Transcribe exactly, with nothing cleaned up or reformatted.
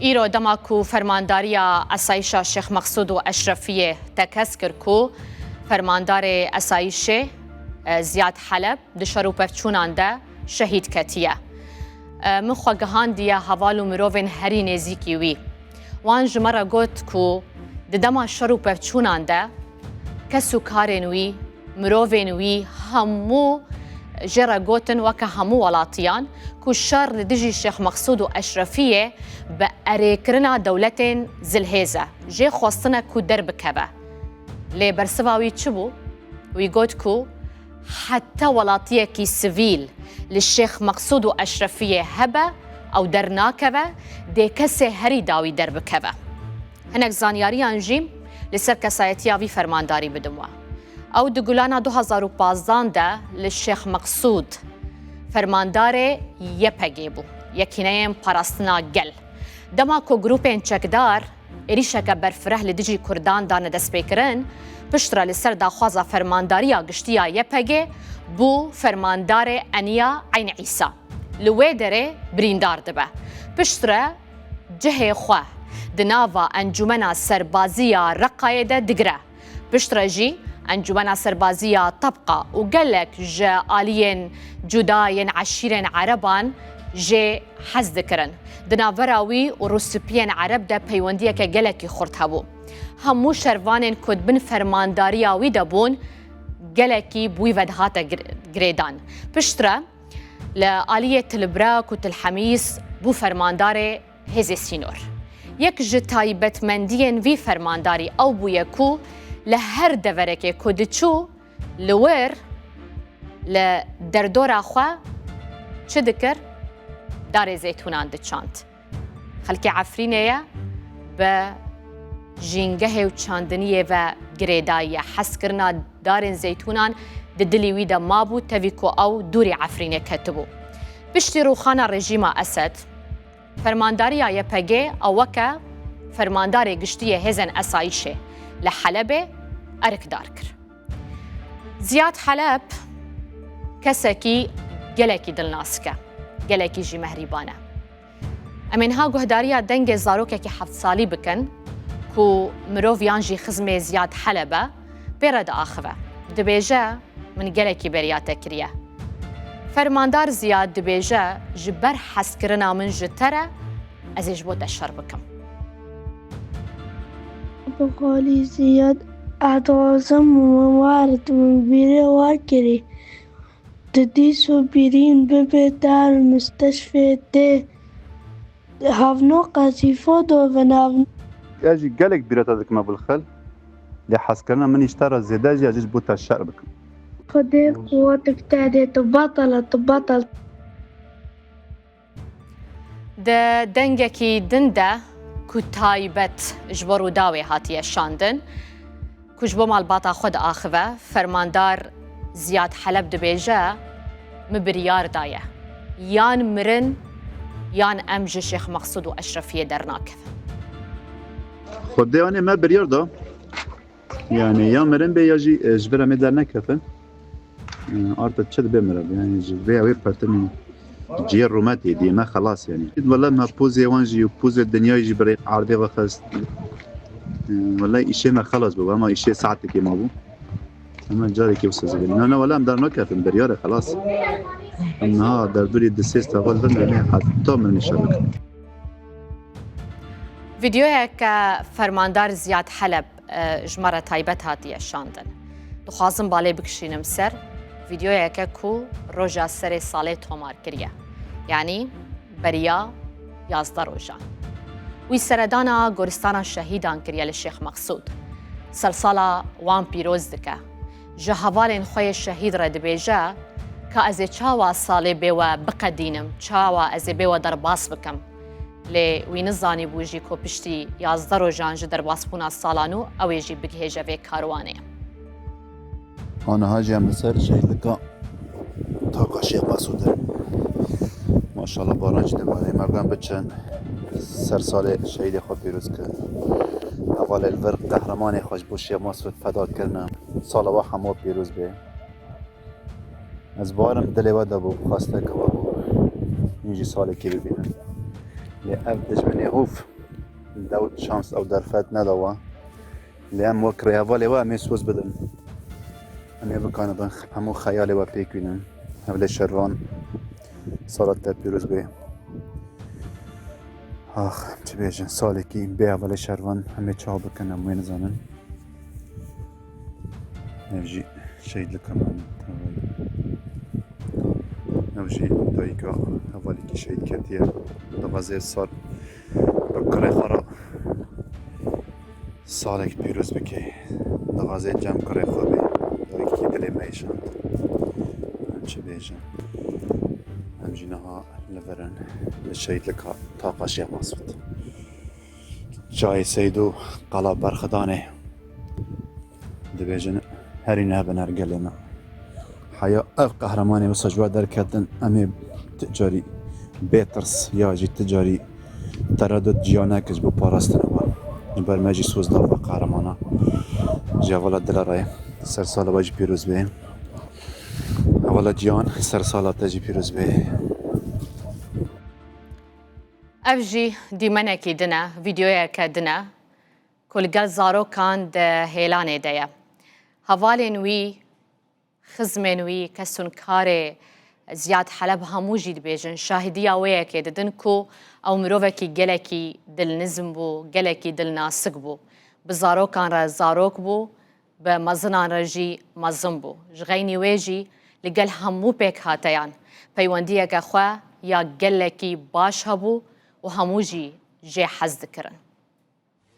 Îro dema ku fermandariya esayîşa Şêx Meqsûd û Eşrefiyê tekez kir ku fermandarê esayîşê, e, Ziyad Heleb di şer û pevçûnan de şehîd ketiye. E, min xwe gihandiye heval û mirovên herî nêzîkî wî. Wan ji me re got ku di dema şer û pevçûnan de kes û karên wî, mirovên wî hemû jê re gotin weke hemû welatiyan ku şer li dijî Şêx Meqsûd û Eşrefiyê bi erêkirina dewletên zilhêz e. Jê xwestine ku derbikeve. Lê bersiva wî çi bû? Wî got ku heta welatiyekî sivîl li Şêx Meqsûd û Eşrefiyê hebe, ew dernakeve, dê kesê herî dawî derbikeve. Hinek zanyariyan jî li ser kesayetiya vî fermandarî bidim we. Ew di Gulana du hazar û pazdan de li Şêx Meqsûd fermandarê Y P G bû, Yekîneyên Parastina Gel. Dema ku grûpên çekdar êrîşeke berfireh li dijî Kurdan dane destpêkirin, piştre li ser daxwaza fermandariya giştî ya Y P G bû fermandarê Eniya Eyn Îsa. Li wê derê birîndar dibe. Piştre cihê xwe di nava Encûmena Serbazî ya Reqayê de digire. Piştre jî Encûmena Serbazî ya Tebqa û gelek ji aliyên cuda yên eşîrên Ereban jê hez dikirin. Di navbera wî û rûspiyên Ereb de peywendiyeke gelekî xurt hebû. Hemû şervanên ku di bin fermandariya wî de bûn, gelekî bi wî ve dihate gir-, girêdan. Piştre li aliyê Tilbrak û Tilhemîs bû fermandarê hêzê sînor. Yek ji taybetmendiyên vî fermandarî ew bûye ku li her deverekê ku diçû, li wir, li derdora xwe çi dikir? Darê zeytûnan diçand. Xelkê Efrînê ye, bi jîngehê û çandiniyê ve girêdayî ye. Hezkirina darên zeytûnan di dilî wî de mabû, tevî ku ew dûrî Efrînê ketibû. Piştî rûxana rejîma Esed, fermandariya Y P G ew weke fermandarê giştî yê hêzên esayîşê li Helebê erkdar kir. Ziyad Heleb kesekî gelekî dilnask e, gelekî jî mehrîban e. Em ê niha guhdariya dengê zarokekî heft salî bikin ku mirov yan jî xizmê Ziyad Heleb e, pê re diaxive. Dibêje, min gelekî beriya te kiriye. Fermandar Ziyad dibêje, ji ber hezkirina min ji te re, ez ê ji bo te şer bikim. Bi xalî Ziyad, ez dixwazim min warit, min bîrê wa kirî. Di dîs û bîrîn bibe dar misteşfê tê. Havno qezîfo do ve nav. Ez jî gelek bîreta dikim Ebulxel. Lê hezkirina min îşte re zêde jî ez ji bo te şer bikim. Xwedê quwetik te dê, tu betal e, tu betal. Di dengekî din de ku taybet ji bo Rûdawê hatiye şandin, ku ji bo malbata xwe diaxive, fermandar Ziyad Heleb dibêje, min biryar daye, yan mirin, yan em ji Şêx Meqsûd û Eşrefiyê dernakevin. Xwedê anê me biryar da. Yani ya mirin bê ya jî, e, ji vir em ê dernekevin. E, arta çi dibe mire be? Yani ji vê ew ê pertinî ciyê rûmetê diye me xelas yani. Wele me pozê wan jî û pozê dinyayê jî birê erdê ve xist. E, wele îşê me xelas bû, ama îşê saetekê mabû. Hemen carekê wisa zêde. Na, na, wele em dernakevin, biryar e, xelas. Em niha derdorê di sê stava li vir me, heta min nîşan bikin. Vîdeoyeke Fermandar Ziyad Heleb, e, ji me re taybet hatiye şandin. Dixwazim balê bikişînim ser vîdeoyeke ku roja serê salê tomar kiriye. Yanî beriya yazdeh rojan. Wî seredana goristana şehîdan kiriye li Şêx Meqsûd. Sersala wan pîroz dike. Ji hevalên xwe yê şehîd re dibêje, ka ez ê çawa salê bê we biqedînim, çawa ez ê bê we derbas bikim? Lê wî nizanîbû jî ku piştî yazdeh rojan ji derbasbûna sala nû ew ê jî bigihêje vê karwanê. Aniha jî em li ser şehîdlika Taqa Şêx Mesûd in. Maşallah baran jî dibarê. Merdem biçin ser salê şehîdê xwe pîroz kin. Hevalê li vir qehremanê xwe ji bo Şêx Mesûd feda kirine. Sala we hemû pîroz bê. Ez barim dilê we de bû, xwesteke we bû. Hîn jî salekê bibînin. Lê ev dijminê hûf, dewt şans ew derfet nedawa. Lê em wek rêhevalê we em ê soz bidin. Em ê bikanibin hemû xeyalê we pêk bînin. Hevalê Şervan, sala te pîroz bê. Ax, em çi bêjin, salekî bê hevalê Şervan em ê çawa bikin, em wê nizanin. Ev jî şehîdlika me tevayî. Ev jî dayika hevalekî şehîd ketiye. Dixwaze sal bi kurê xwe re salek pîroz bike. Dixwaze cem kurê xwe bê. Dayikî dilê me hêşand. Em çi bêjin? Em jî niha li vir in, li şehîdlika Taqa Şêx Mesûd. Çayê Seydo, Qala Berxidanê. Dibêjin, herî nebin her gelê me. Heya ev qehremanê wisa ji we derketin, em ê ti carî bê tirs ya jî ti carî teredut ciya nekin ji bo parastina we. Ji ber me jî soz da we qehremana. Ji hevala dila re ye. Ser sala we jî pîroz bê. Hevala Cihan, ser sala te jî pîroz bê. Ev jî dîmenekî din e, vîdeoyeke din e ku li gel zarokan di hêlanê de ye. Hevalên wî, xizmên wî, kesûnkarê Ziyad Heleb hemû jî dibêjin, şahidiya wê yekê didin ku ew mirovekî gelekî dilnizm bû, gelekî dilnasik bû. Bi zarokan re zarok bû, bi mezinan re jî mezin bû. Ji xeynî wê jî li gel hemû pêkhateyan peywendiyeke xwe ya gelekî baş hebû û hemû jî jê hez dikirin.